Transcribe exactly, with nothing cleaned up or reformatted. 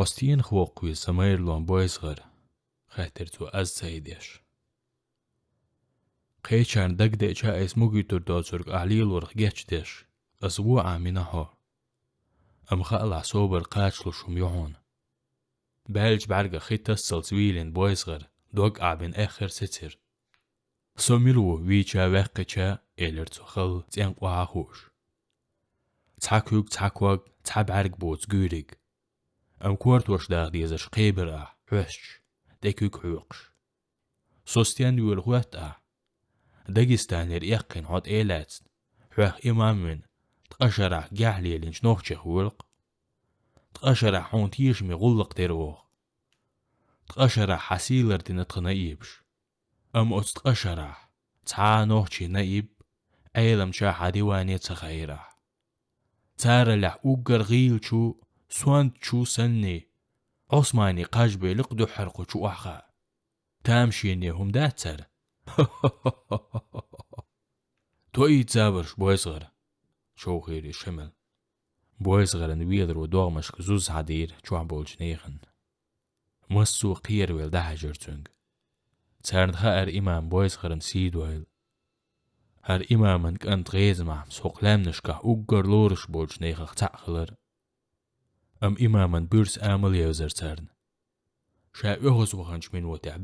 Хьо стенах воккхаве, сан майраллон БойсгӀар? — хаьттар цо, аз ца айдеш. — Кхечарна дагадеача айса мугуьйтур доцург ахь лелорах гечдеш, ас вон Ӏамийна хьо. Амма хаалахь, собар кхачалуш хӀума ю хьуна. Баьллача бӀаьргах хи тассалц вийлина БойсгӀар дог Ӏабина аьххар сецира. — Со мила ву, вийча-ваьккхича? — элира цо, халла цӀенкъа охьа а хууш. — Цхьа куьг, цхьа ког, цхьа бӀаьрг боцу гуьйриг. Амма кортош даха дезарш кхебира ахь, хьоьстуш, тӀе куьг хьоькхуш. Со стенна воьлу хоьтту ахь? Дагестанера эккхийна хьо тӀе а лаьцна, хьоьх имам вина, ткъа шарахь гехь лелийначу нохчех воьлу-кх. Ткъа шарахь хьуна тешаме гӀуллакх дира оха. Ткъа шарахь хьан сий лардина тхан наибаш. Амма оцу ткъа шарахь цхьа а нохчийн наиб Ӏеламча хьан диване ца хаийра ахь. Цараллехь уггар гӀийлачу, сонтачу санний, Ӏусманний кхаж белира-кх дуьххьара кху чу охьахаа. Тамашийна хӀума дац цара? — Тоийта, забарш, БойсгӀар! — човхийра иза шимма. БойсгӀаран веларо догӀмашка зуза хьадийра чохь болчу нехан. Массо а кхеравелла дӀахьаьжира цуьнга. Царна хаьара имам БойсгӀаран сий дойла. ХӀара имаман кӀант ГӀеза-Махьмас хӀокху лаьмнашкахь уггар лоруш болчу нехах цхьаъ хилар. Амма имаман буьрса амал евзара царна. Ша оьгӀазваханчу минотехь